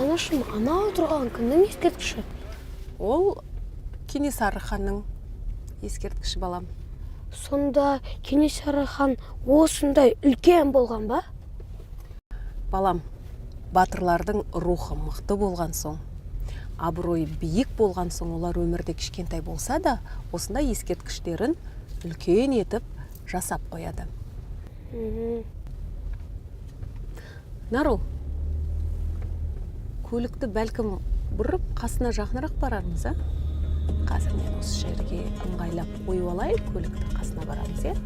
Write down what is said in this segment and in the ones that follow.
Анашым, анау тұрған кімнің ескерткіші? Ол Кенесары ханның ескерткіші, балам. Сонда Кенесары хан осындай үлкен болған ба? Балам, батырлардың рухы мықты болған соң, абыройы биік болған соң, олар өмірде кішкентай болса да, осындай ескерткіштерін үлкен етіп жасап қояды. Нару, көлікті бәлкім бұрып, қасына жақынырақ барармыз, а? Қазір мен осы жерге ыңғайлап қойып алайын, көлікті, қасына барамыз, иә?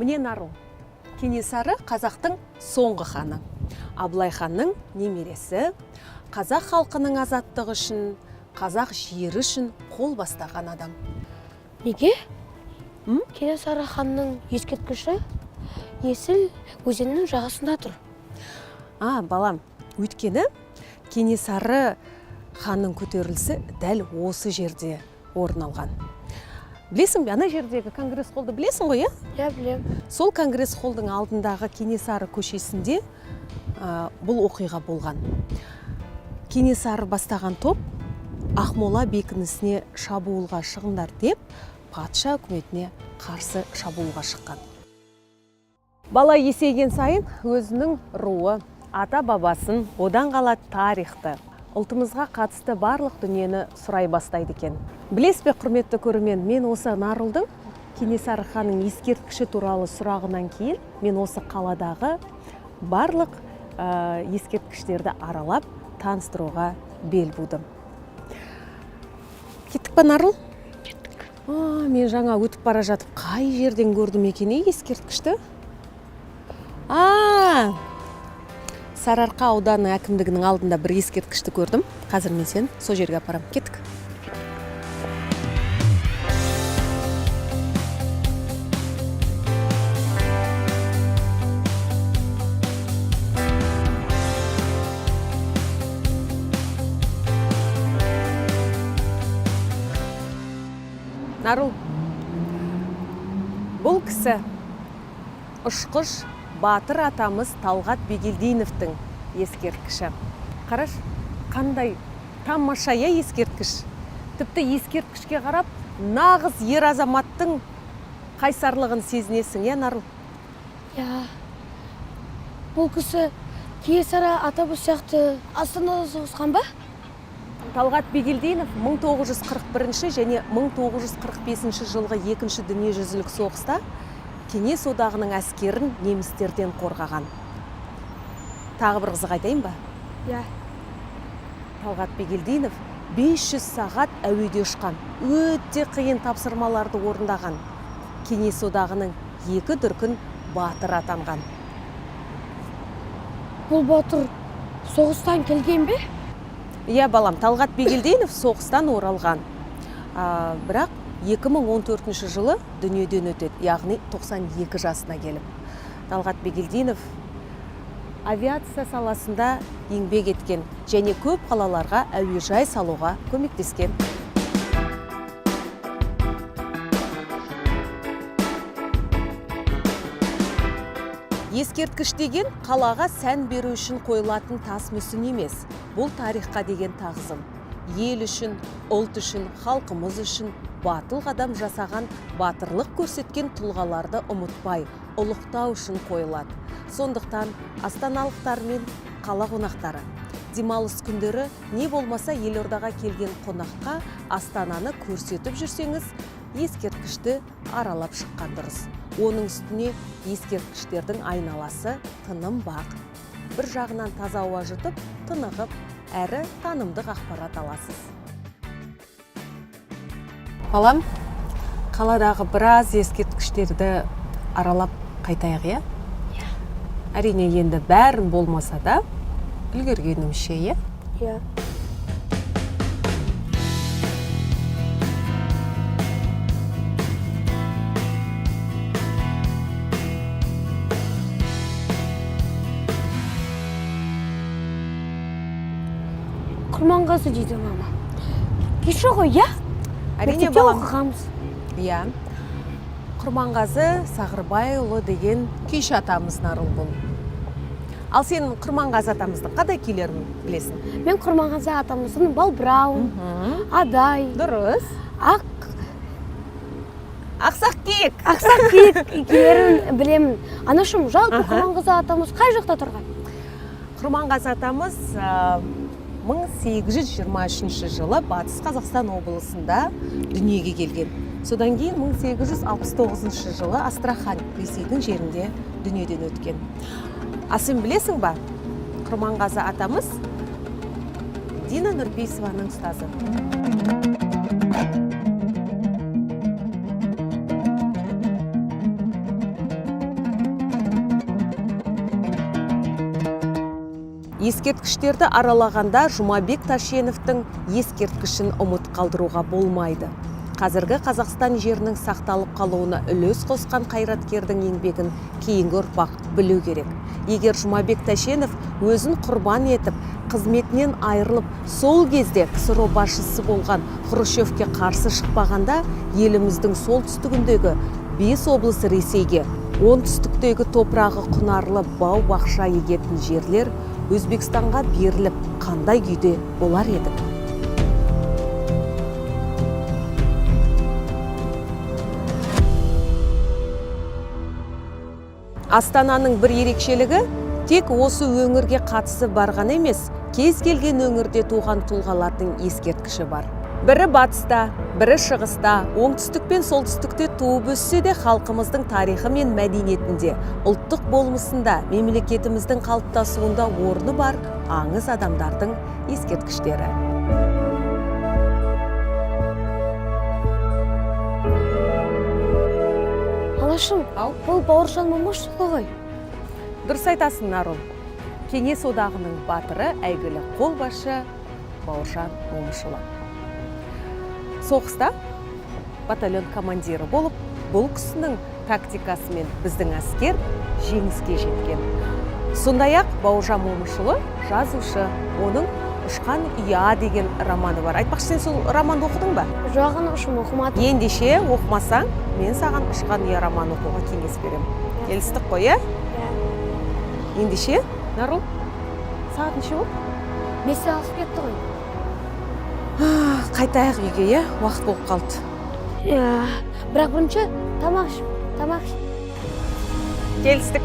Міне, Нару, Кенесары қазақтың соңғы ханы. Абылай ханның немересі, қазақ халқының азаттығы үшін, қазақ жері үшін қол бастаған адам. Неге? М? Кенесары ханның ескерткіші Есіл өзенінің жағасында тұр. А, балам, өйткені Кенесары ханның көтерілісі дәл осы жерде орын алған. Білесің бе, ана жердегі конгресс холлды білесің ғой, иә? Иә, білем. Сол конгресс холлдың алдындағы Кенесары көшесінде бұл оқиға болған. Кенесары бастаған топ Ақмола бекінісіне шабуылға шығыңдар деп патша үкіметіне қарсы шабуылға шыққан. Бала есейген сайын өзінің руы, ата бабасын, одан қала тарихты, ұлтымызға қатысты барлық дүниені сұрай бастайды екен. Білесіз бе, құрметті көрермен, мен осы Нарұлдың Кенесары ханның ескерткіші туралы сұрағынан кейін мен осы қаладағы барлық ескерткіштерді аралап таныстыруға бел будым. Кеттік па, Нарұл? Кеттік. Мен жаңа өтіп бара жатып қай жерден көрдім екен ескерткішті? А, Сарыарқа ауданы әкімдігінің алдында бір ескерткішті көрдім. Қазір мен сені сол жерге апарамын. Кеттік. Нарул, бұл кісі ұшқыш батыр атамыз Талғат Бегелдиновтің ескерткіші. Қараш, қандай тамаша, иә, ескерткіш. Тіпті ескерткішке қарап, нағыз ер азаматтың қайсарлығын сезінесің, иә, Нарул? Иә. Бұл кісі Кенесары атамыз сияқты Астанада соғысқан ба? Талғат Бегелдинов 1941 және 1945 жылғы екінші дүниежүзілік соғыста Кеңес Одағының әскерін немістерден қорғаған. Тағы бір қызық айтайын ба? Иә. Талғат Бегелдинов 500 сағат әуеде ұшқан, өте қиын тапсырмаларды орындаған. Кеңес Одағының екі дүркін батыр атанған. Бұл батыр соғыстан келген бе? Иә, балам, Талғат Бегелдинов соғыстан оралған. Бірақ 2014 жылы дүниеден өтеді, яғни 92 жасына келіп. Талғат Бегелдинов авиация саласында еңбек еткен және көп қалаларға әуежай салуға көмектескен. Ескерткіш деген қалаға сән беру үшін қойылатын тас мүсін емес. Бұл тарихқа деген тағзым. Ел үшін, ұлт үшін, халқымыз үшін батыл қадам жасаған, батырлық көрсеткен тұлғаларды ұмытпай, ұлықтау үшін қойылады. Сондықтан астаналықтар мен қала қонақтары демалыс күндері не болмаса елордаға келген қонаққа Астананы көрсетіп жүрсеңіз, ескерткішті аралап шыққан дұрыс. Оның үстіне ескерткіштердің айналасы тыным бақ. Бір жағынан таза ауа жұтып, тынығып, әрі танымдық ақпарат аласыз. Балам, қаладағы біраз ескерткіштерді аралап қайтайық, иә? Иә. Әрине, енді бәрін болмаса да, үлгергенімше, иә? Иә. Құрманғазы дейді мама. Күйші ғой, иә? Әрине, Мектепте балам. оқығанбыз. Иә. Құрманғазы Сағырбайұлы деген күйші атамыз, Нарылбол. Ал сен Құрманғазы атамыздың қандай күйлерін білесің? Мен Құрманғазы атамыздың Балбырауын, Адай, Дұрыс. Ақ Ақсақ киік. Ақсақ киік күйлерін білемін. Анашым, жалпы Аха. Құрманғазы атамыз қай жақта тұрған? Құрманғазы атамыз 1823 жылы Батыс Қазақстан облысында дүниеге келген. Содан кейін 1869 жылы Астрахань, Ресейдің жерінде дүниеден өткен. А сен білесің ба, Құрманғазы атамыз Дина Нұрпейісованың ұстазы. Ескерткіштерді аралағанда Жұмабек Тәшеновтің ескерткішін ұмыт қалдыруға болмайды. Қазіргі Қазақстан жерінің сақталып қалуына үлес қосқан қайраткердің еңбегін кейінгі ұрпақ білу керек. Егер Жұмабек Тәшенов өзін құрбан етіп, қызметінен айырылып, сол кезде КСРО басшысы болған Хрущевке қарсы шықпағанда, еліміздің солтүстігіндегі 5 облысы Ресейге, оңтүстіктегі топырағы құнарлы бау-бақша егетін жерлер Өзбекстанға беріліп, қандай күйде болар едік? Астананың бір ерекшелігі тек осы өңірге қатысы барған емес, кез келген өңірде туған тұлғалардың ескерткіші бар. Бірі батыста, бірі шығыста, оңтүстік пен солтүстікте туып өссе де халқымыздың тарихы мен мәдениетінде, ұлттық болмысында, мемлекетіміздің қалыптасуында орны бар аңыз адамдардың ескерткіштері. Анашым, Ау. бұл Бауыржан Момышұлы ғой. Дұрыс айтасың, Нарул. Кеңес одағының батыры, әйгілі қолбасшы Бауыржан Момышұлы. Соғыста батальон командирі болып, бұл кісінің тактикасымен біздің әскер жеңіске жеткен. Сондай-ақ Бауыржан Момышұлы жазушы, оның Ұшқан ұя деген романы бар. Айтпақшы, сен сол романды оқыдың ба? Жоқ, анашым, оқымадым. Ендеше оқымасаң, мен саған Ұшқан ұя романын оқуға кеңес беремін. Келістік қой, иә? Иә. Ендеше, Нарул, сағат неше болды? 5 асып кетті ғой. Қайтайық үйге, иә? Уақыт болып қалды. Иә, бірақ бірінші тамақ іш, тамақ іш. Келістік.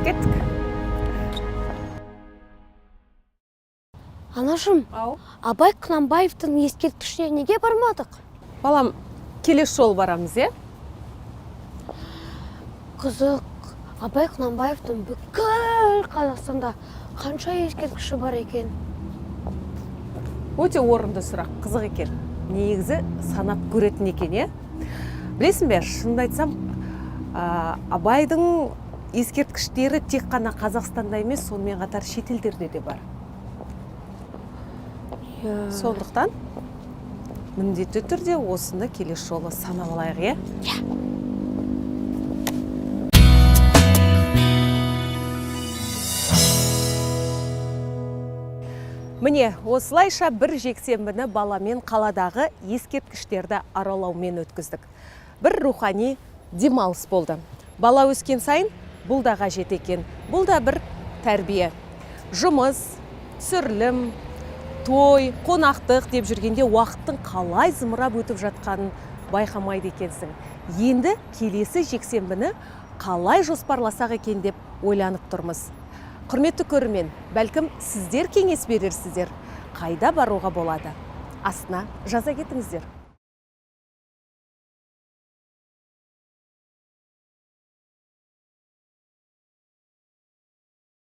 Кеттік. Анашым, Ау. Абай Құнанбаевтың ескерткішіне неге бармадық? Балам, келесі жолы барамыз, иә? Қызық, Абай Құнанбаевтың бүкіл Қазақстанда қанша ескерткіші бар екен? Өте орынды сұрақ, қызық екен. Негізі санап көретін екен, иә? Білесің бе, шынымды айтсам, Абайдың ескерткіштері тек қана Қазақстанда емес, сонымен қатар шетелдерде де бар. Иә. Сондықтан міндетті түрде осыны келесі жолы санап алайық, иә? Иә. Міне, осылайша бір жексенбіні баламен қаладағы ескерткіштерді аралаумен өткіздік. Бір рухани демалыс болды. Бала өскен сайын бұл да қажет екен. Бұл да бір тәрбие. Жұмыс, түсірілім, той, қонақтық деп жүргенде уақыттың қалай зымырап өтіп жатқанын байқамайды екенсің. Енді келесі жексенбіні қалай жоспарласақ екен деп ойланып тұрмыз. Құрметті көрермен, бәлкім сіздер кеңес берерсіздер. Қайда баруға болады? Астына жаза кетіңіздер.